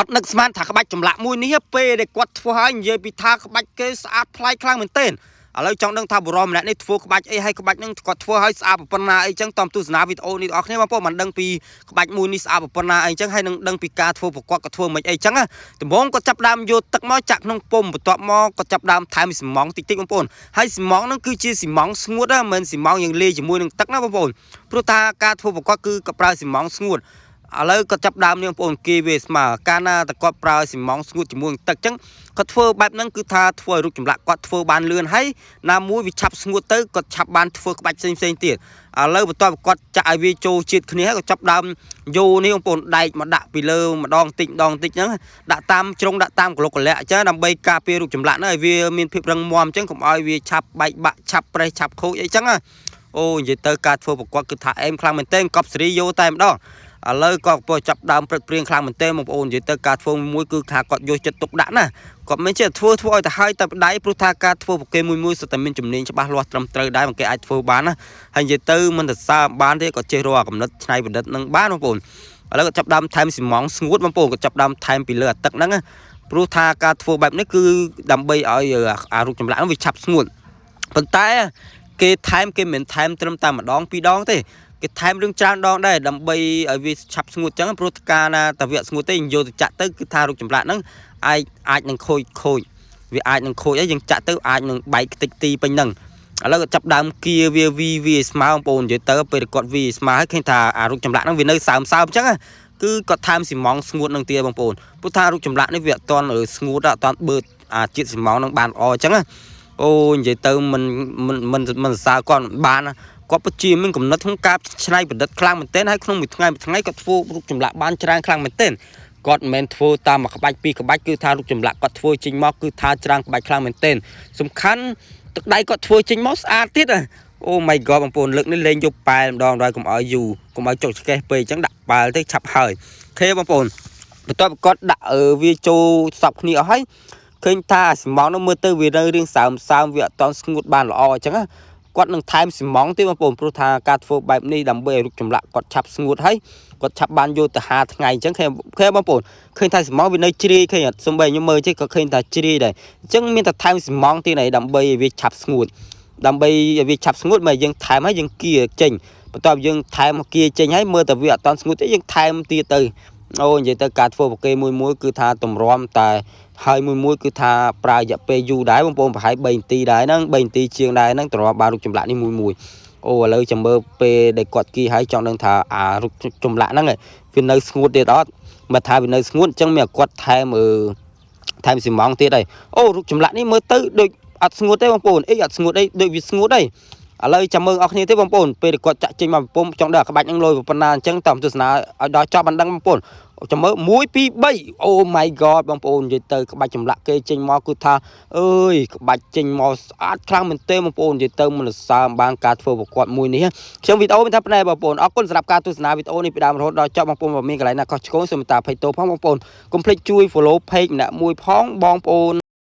ត់នឹកស្មានថាក្បាច់ចម្លាក់មួយនេះពេលដែលគាត់ធ្វើឲ្យនិយាយពីថាក្បាច់គេស្អាតប្លែកខ្លាំងមែនទែនឥឡូវចង់ដឹងថាបុរសម្នាក់នេះធ្វើក្បាច់អីហើយក្បាច់ហ្នឹងគាត់ធ្វើឲ្យស្អាតប៉ុណ្ណាអីចឹងតាមទស្សនាវីដេអូនេះបងប្អូនបងប្អូនមិនដឹងពីក្បាច់មួយនេះស្អាតប៉ុណ្ណាអីចឹងហើយនឹងដឹងពីការធ្វើប្រកបគាត់ធ្វើមិនអីចឹងដំបូងគាត់ចាប់ដើមយកទឹកមកចាក់ក្នុងពុំបន្ទាប់មកគាត់ចាប់ដើមថែមស៊ីម៉ងតិចតិចបងប្អូនហើយស៊ីម៉ងហ្នឹងគឺជាស៊ីម៉ងស្ងួតណាមិនមែនស៊ីម៉ងយើងលាយជាមួយនឹងទឹកណាបងប្អូនព្រោះថាការធ្វើប្រកបគឺគាត់ប្រើស៊ីម៉ងស្ងួតឥឡូវគាត់ចាប់ដើមនេះបងប្អូនគេវាស្មើកាលណាតែគាត់ប្រើស៊ីម៉ងស្ងួតជាមួយនឹងទឹកចឹងគាត់ធ្វើបែបហ្នឹងគឺថាធ្វើឲ្យរូបចម្លាក់គាត់ធ្វើបានលឿនហើយណាមួយវាឆាប់ស្ងួតទៅគាត់ឆាប់បានធ្វើក្បាច់ផ្សេងផ្សេងទៀតឥឡូវបន្ទាប់គាត់ចាក់ឲ្យវាចូលជាតិគ្នាហើយក៏ចាប់ដើមយោនេះបងប្អូនដែកមកដាក់ពីលើម្ដងតិចម្ដងតិចហ្នឹងដាក់តាមជ្រុងដាក់តាមកលុកកលៈអញ្ចឹងដើម្បីការពាររូបចម្លាក់ហ្នឹងឲ្យវាមានភាពរឹងមាំអញ្ចឹងកុំឲ្យវាឆាប់បែកបាក់ឆាប់ប្រេះឆាប់ខូចអីចឹងណាអូនិយាយទៅការធ្វើប្រកួតគឺថាអេមខ្លាំងមែនទែនកប់សេរីយោតែម្ដងឥឡូវក៏កំពុងចាប់ដើមព្រឹកព្រៀងខ្លាំងមែនទែនបងប្អូននិយាយទៅការធ្វើមួយគឺថាគាត់យកចិត្តទុកដាក់ណាគាត់មិនចេះធ្វើធ្វើឲ្យទៅហើយតែប្តៃព្រោះថាការធ្វើប្រគេមួយមួយសុទ្ធតែមានជំនាញច្បាស់លាស់ត្រឹមត្រូវដែរមកគេអាចធ្វើបានណាហើយនិយាយទៅមិនទៅសើបានទេគាត់ចេះរកអាកំណត់ច្នៃប្រឌិតនឹងបានបងប្អូនឥឡូវគាត់ចាប់ដើមថែមស៊ីម៉ងស្ងួតបងប្អូនគាត់ចាប់ដើមថែមពីលើអាទឹកហ្នឹងណាព្រោះថាការធ្វើបែបនេះគឺដើម្បីឲ្យអារូបចម្លាក់ហ្នឹងវាឆាប់ស្ងួតប៉ុន្តែគេថែមគេមិនថែមត្រឹមតែម្ដងពីរដងទេគេថែមរឿងច្រើនដងដែរដើម្បីឲ្យវាឆាប់ស្ងួតចឹងព្រោះកាលណាតាវាស្ងួតទេយកទៅចាក់ទៅគឺថារូបចម្លាក់ហ្នឹងអាចអាចនឹងខូចខូចវាអាចនឹងខូចហើយយើងចាក់ទៅអាចនឹងបែកខ្ទេចទីពេញហ្នឹងឥឡូវគាត់ចាប់ដើមគៀវាវីវាស្មើបងប្អូននិយាយទៅពេលគាត់វីស្មើហើយឃើញថាអារូបចម្លាក់ហ្នឹងវានៅសើមសើមចឹងគឺគាត់ថែមស៊ីម៉ងស្ងួតនឹងទៀតបងប្អូនព្រោះថារូបចម្លាក់នេះវាអត់ទាន់ស្ងួតអត់ទាន់បឺតអាជាតិស៊ីម៉ងនឹងបានល្អចឹងណាអូនិយាយទៅមិនមិនមិនមិនសរសើរគាត់បានណាគាត់ពិតជាមានកំណត់ក្នុងការច្នៃប្រឌិតខ្លាំងមែនទែនហើយក្នុងមួយថ្ងៃមួយថ្ងៃគាត់ធ្វើរូបចម្លាក់បានច្រើនខ្លាំងមែនទែនគាត់មិនមែនធ្វើតាមមួយក្បាច់ពីរក្បាច់គឺថារូបចម្លាក់គាត់ធ្វើចេញមកគឺថាច្រើនក្បាច់ខ្លាំងមែនទែនសំខាន់ទឹកដៃគាត់ធ្វើចេញមកស្អាតទៀតអូ my god បងប្អូនលើកនេះលេងយកប៉ែលម្ដងដល់កុំឲ្យយូរកុំឲ្យចុកឆ្កេះពេកអញ្ចឹងដាក់ប៉ែលទៅឆាប់ហើយខេបងប្អូនបន្ទាប់គាត់ដាក់វាចូលសពគ្នាអស់ហើយឃើញថាស៊ីម៉ងនោះមើលទៅវានៅរៀងសើមសើមវាអត់តន់ស្ងួតបានល្អអញ្ចឹងណាគាត់នឹងថែមស៊ីម៉ងទៀតបងប្អូនព្រោះថាការធ្វើបែបនេះដើម្បីឲ្យរូបចម្លាក់គាត់ឆាប់ស្ងួតហើយគាត់ឆាប់បានយកទៅហាថ្ងៃអញ្ចឹងឃើញឃើញបងប្អូនឃើញថាស៊ីម៉ងវានៅជ្រាយឃើញអត់សំបីខ្ញុំមើលចេះក៏ឃើញថាជ្រាយដែរអញ្ចឹងមានតែថែមស៊ីម៉ងទៀតហើយដើម្បីឲ្យវាឆាប់ស្ងួតដើម្បីឲ្យវាឆាប់ស្ងួតមកយើងថែមហើយយើងគៀចេញបន្ទាប់យើងថែមគៀចេញហើយមើលតែវាអត់តន់ស្ងួតទេយើងថែមទៀតទៅអូនិយាយទៅការធ្វើប្រគេមួយមួយគឺថាតម្រាំតែហើយមួយមួយគឺថាប្រើរយៈពេលយូរដែរបងប្អូនប្រហែល3នាទីដែរហ្នឹង3នាទីជាងដែរហ្នឹងតម្រាំបានរូបចម្លាក់នេះមួយមួយអូឥឡូវចាំមើលពេលដែលគាត់គីហើយចង់ដឹងថាអារូបចម្លាក់ហ្នឹងវានៅស្ងួតទៀតអត់បើថាវានៅស្ងួតអញ្ចឹងមានគាត់ថែមអឺថែមស៊ីម៉ងទៀតហើយអូរូបចម្លាក់នេះមើលទៅដូចអត់ស្ងួតទេបងប្អូនអីអត់ស្ងួតអីដូចវាស្ងួតអីឥឡូវចាំមើលអស់គ្នាទេបងប្អូនពេលដែលគាត់ចាក់ចេញមកពិភពចង់ដឹងក្បាច់ហ្នឹងលយប៉ុណ្ណាអញ្ចឹងតាមទស្សនាឲ្យដល់ចប់បានដឹងបងប្អូនចាំមើល1 2 3អូ my god បងប្អូននិយាយទៅក្បាច់ចម្លាក់គេចេញមកគឺថាអើយក្បាច់ចេញមកស្អាតខ្លាំងមែនទែនបងប្អូននិយាយទៅមិនសើមបានការធ្វើប្រកួតមួយនេះខ្ញុំវីដេអូមានថាប៉ុណ្ណេះបងប្អូនអរគុណសម្រាប់ការទស្សនាវីដេអូនេះពីដើមរហូតដល់ចប់បងប្អូនបើមានកន្លែងណាខុសឆ្គងសូមតាភ័យទោសផងបងប្អូនកុំភ្លេចជួយ follow page ម្នាក់មួយផងបងប្អូន។